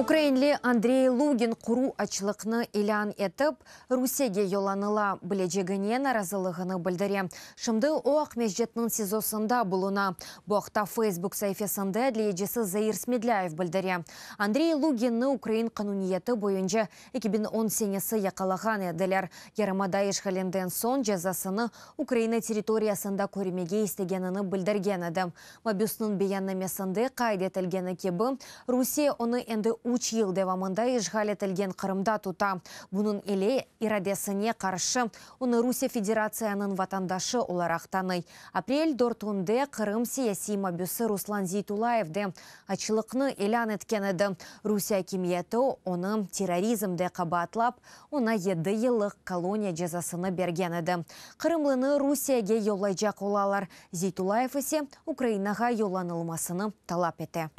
Ukrainli Andrey Lugin quru açlıqnı ilân etip, Rusiyege yollanıla bilecegine narazılığını bildire. Şimdi o Aqmescitniñ SİZOsında buluna. Bu aqta Facebook saifesinde adliyecisi Zair Smedlâyev bildire. Andrey Luginni ukrain qanuniyeti boyunca 2010 senesi yaqalağan ediler. Yarımada işğalinden soñ cezasını Ukraina territoriyasında körmege istegenini bildirgen edi. Mabüsniñ beyannamesinde qayd etilgeni kibi, Rusiye onı endi üç yıl devamında işğal etilgen Qırımda tuta. Bunıñ ile iradesine qarşı onı Rusiye Federatsiyanıñ vatandaşı olaraq tanıy. Aprel dörtünde Qırım siyasiy mabüsi Ruslan Zeytullayev de açlıqnı ilân etken edi. Rusiye akimiyeti onı terrorizmde qabaatlap, oña yedi yıllıq koloniya cezasını bergen edi. Qırımlını Rusiyege yollaycaq olalar, Zeytullayev ise Ukrainağa yollanılmasını talap ete.